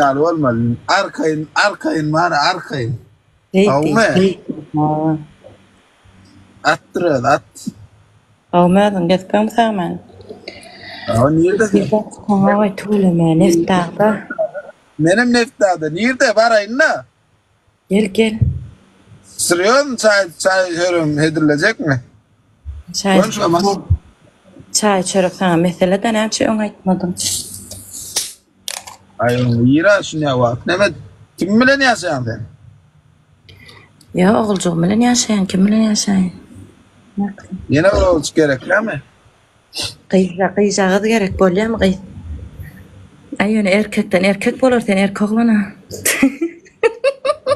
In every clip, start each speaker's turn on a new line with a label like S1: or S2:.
S1: Ýaly bolmaly. Arkaýyn, arkaýyn bar, arkaýyn.
S2: Gowmy?
S1: Atdyr özi, at.
S2: Gowmy özüň gezipöňmi sagman?
S1: Hawa, nirde sen?
S2: Hawa, tüweleme, Nebitdagda.
S1: Menem Nebitdagda. Nirde? Baraýyn-da.
S2: Gel, gel.
S1: Serýozny çaý, çaý çörem hödürlejekmi?
S2: Çaý, çaý çörek saňa mesele-de, näme üçin öň aýtmadyň?
S1: Aý ira şunya wagt neme kim bilen ýaşaýaň sen?
S2: Ýa oguljygym bilen ýaşaýan, kim bilen ýaşaýyn?
S1: Ýene bir oguljyk gereklämi?
S2: Gyzda gyzjagaz gerek bolýamy gyz? Aý ýöne erkekden erkek bolar sen erkek oglana.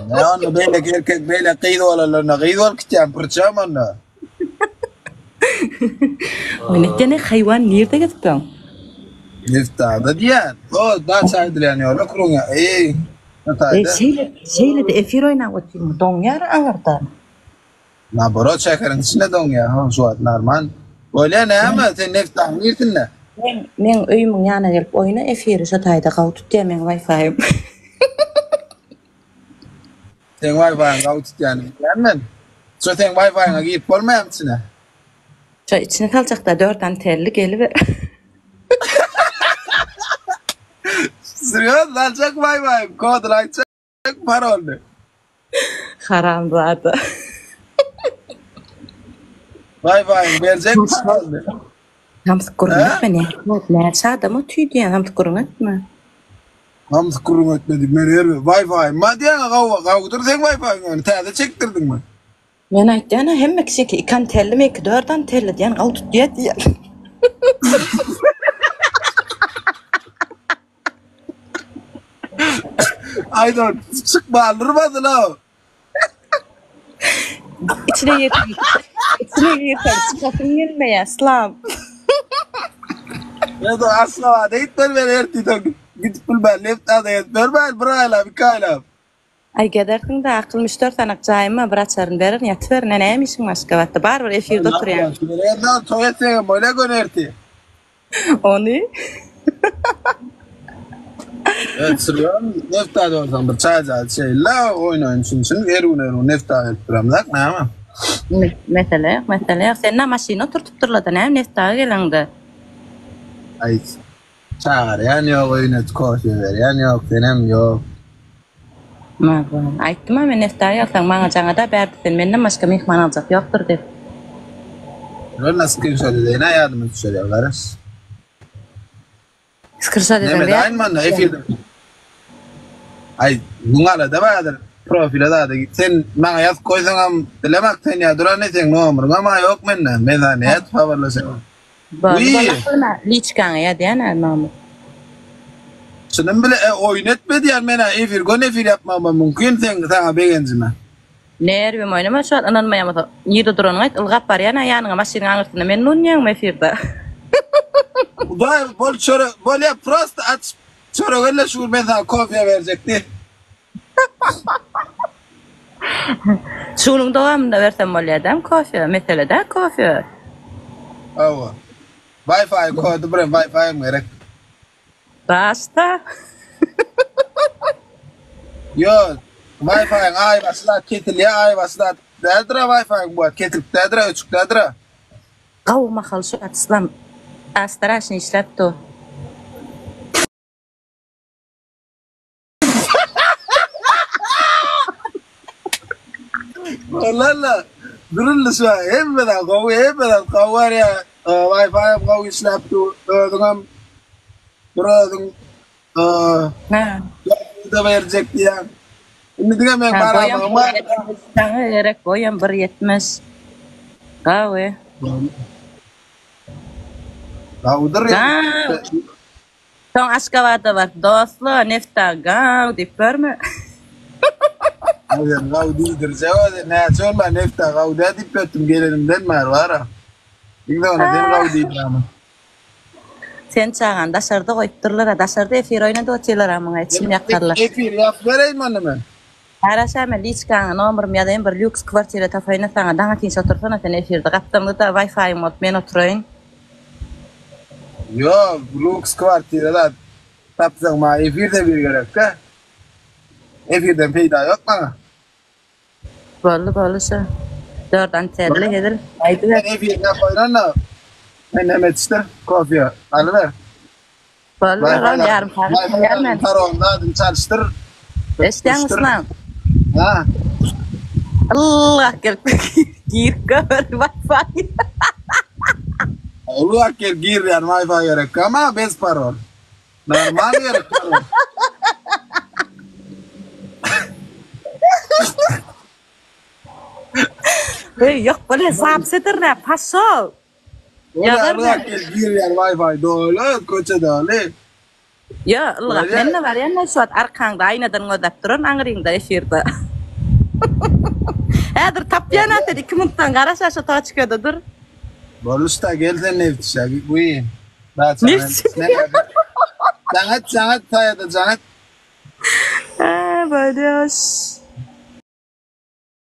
S1: Ne onda beýleki erkek beýle gyz bolanlaryna gyz bolup gitýän pyrçam onda.
S2: Oýnatýan haýwan nirde gezipdiň?
S1: Neftada diýýän. O daça aýdylýan ýola kruňa. Eý.
S2: Eý şeýle şeýle-de efir oýnap otyrmy? Doňýar aňyrda.
S1: Naborot şäheriň içinde doňýar. Ha şu wagt normal. Bolýa näme sen neftaň nirsinde?
S2: Men meň öýümiň ýanyna gelip oýna efiri şo taýda gawy tutýar meň waýfaýym.
S1: Seň waýfaýyň gawy tutýany bilýän men. Şo seň waýfaýyňa girip bolmaýamy içine?
S2: Şo içine saljakda dört antelli geliber.
S1: Serýoz saljak waýfaýyň kodyny aýtjak parolyny.
S2: Haramzada.
S1: Waýfaýyň berjek parolyny.
S2: Samsyk gürrüň etme näçe adam otyr diýýän samsyk gürrüň etme.
S1: Namys gürrüň etmedik men her Wi-Fi-m bar diýýäňä gawy gawudyr seň Wi-Fi-ň ony täze çekdirdiňmi?
S2: Men aýtýan-a hemme kişiki iki antelli meňki dört antelli diýýän gawy tutýa diýýän.
S1: Aýdan çykman durmadylaw.
S2: Içine girseň, içine girseň çykasyň gelmeýär, Islam.
S1: Men de Aşgabada gitmeli men ertir gidip bilmän Nebitdagda gezip ýörmäýin bir aýlap iki aýlap.
S2: Aý gezersiň-dä akylym üç dört sanak jaýym bar bir açaryny bererin ýatyberin nä näme işiň bar Aşgabatda barybir efirde oturýaň.
S1: Toý etsegem bolýa göni ertir.
S2: Ony.
S1: Evet sürüyorum. Nefta bolsaň bir çaý çaý içeýin-le, oýnaýyn şun üçin her gün her gün nefta gelip duramzak näme?
S2: Mesele ýok, mesele ýok. Sen nä maşyny oturtypdyrlar-da, näme neftaga geleňde?
S1: Aý, çagyrýan ýok öýüne, kofe berýän ýok, senem ýok.
S2: Maza. Aýtdym-a men neftaga gelseň maňa jaňada bärde sen menden başga myhman aljak ýokdur diýip.
S1: Ýöne skrinşot edeýin-ä ýadyma düşer ýaly garaş.
S2: Skrinşot
S1: Neme
S2: edeň
S1: daýyn manda efirde. Aý, muň alada bardyr. Profile zada git. Sen maňa ýazyp goýsaňam bilemak sen ýa duran seň nomeriňam a ýok mende. Men saňa nädip habarlaşaýyn.
S2: Boldy boldy aklyma liçkaňa ýazýan-a nomer.
S1: Çynym bile e, oýun etme diýýän men-ä efir göni efir ýapmagym mümkin seň saňa begenjime.
S2: Nerwim oýnama şu wagt ynanmaýan bolsa nirde duranyňy aýt ylgap barýan-a ýanyňa maşynyň aňyrsynda meni nunýaňmy efirde.
S1: Hudaý bol çörek bolýa prosta aç çörek elle şu gün men saňa kofe berjek diý.
S2: Şu günüň dowamynda bersem bolýa dämi kofe mesele däl kofe.
S1: Hawa. Wi-Fi kody birem Wi-Fi-im gerek.
S2: Başda.
S1: Ýok. Wi-Fi-iň aýbaşy zat kesilýär, aýbaşy zat däldir-a Wi-Fi-iň bu wagt kesilip däldir-a, öçük däldir-a.
S2: Gawy mahal şu wagt Yslam a straşny işläp dur.
S1: Walla duruldy şu an hemme zat gowy hemme zat gowy barýar Wi-Fi hem gowy işläp dur özüňem bir özüň da berjek diýýän indi diňe meň baramagym bar
S2: Saňa gerek boýam bir ýetmiş gawy.
S1: Gawudyr.
S2: Soň Aşgabada baryp dostlar nefta gaw diýip görme.
S1: Özem gaw diýdirjek özi näçe bolman nefta gaw dä diýip ýötdüm gelenimden bäri bara. Iň soňunda sen gaw diýdirýäň.
S2: Sen çagany daşarda goýupdyrlar-a daşarda efir oýnadyp otyrlar-a muňa içim ýakarlar.
S1: Efir ýapyp bereýinmi onda men?
S2: Garaşa men liçkaňa nomerymy ýazaýyn bir lýuks kwartira tapaýyn-a saňa daň atynça otursana sen efirde gapdamda-da waýfaýyň bolup men oturaýyn.
S1: Ýok, luks kwartira zat. Tapsaň maňa efirde bir gerekdä. Efirden peýda ýok maňa.
S2: Boldy boldy şo. Dört antenli hezil. Aýdyber.
S1: Sen efirine goýlanda men hem etişdir kofe alyber.
S2: Boldy boldy ýarym sagat gelýän men.
S1: Parolny adyny çalyşdyr.
S2: Eşidýäňmi Usman?
S1: Ha.
S2: Ylgap gelip girip gör Wi-Fi.
S1: Ylgap gelip girýän Wi-Fi gerek ama bez parol. Normal gerek parol.
S2: Eý ýok bolýa zapis ederin-ä paşol.
S1: Ýazar men. Girýär Wi-Fi doly, köçe doly.
S2: Ýo, ylgap men-de barýan-da şu wagt arkaňda aýnadan gözläp duran aňryňda efirde. Häzir tapýan-a seni iki minutdan garaş-a şo toçkada dur.
S1: Boluşda gel sen nebitçä guý.
S2: Nebitçi.
S1: Jaň et, jaň et, saýada jaň et.
S2: Hä, bolýa.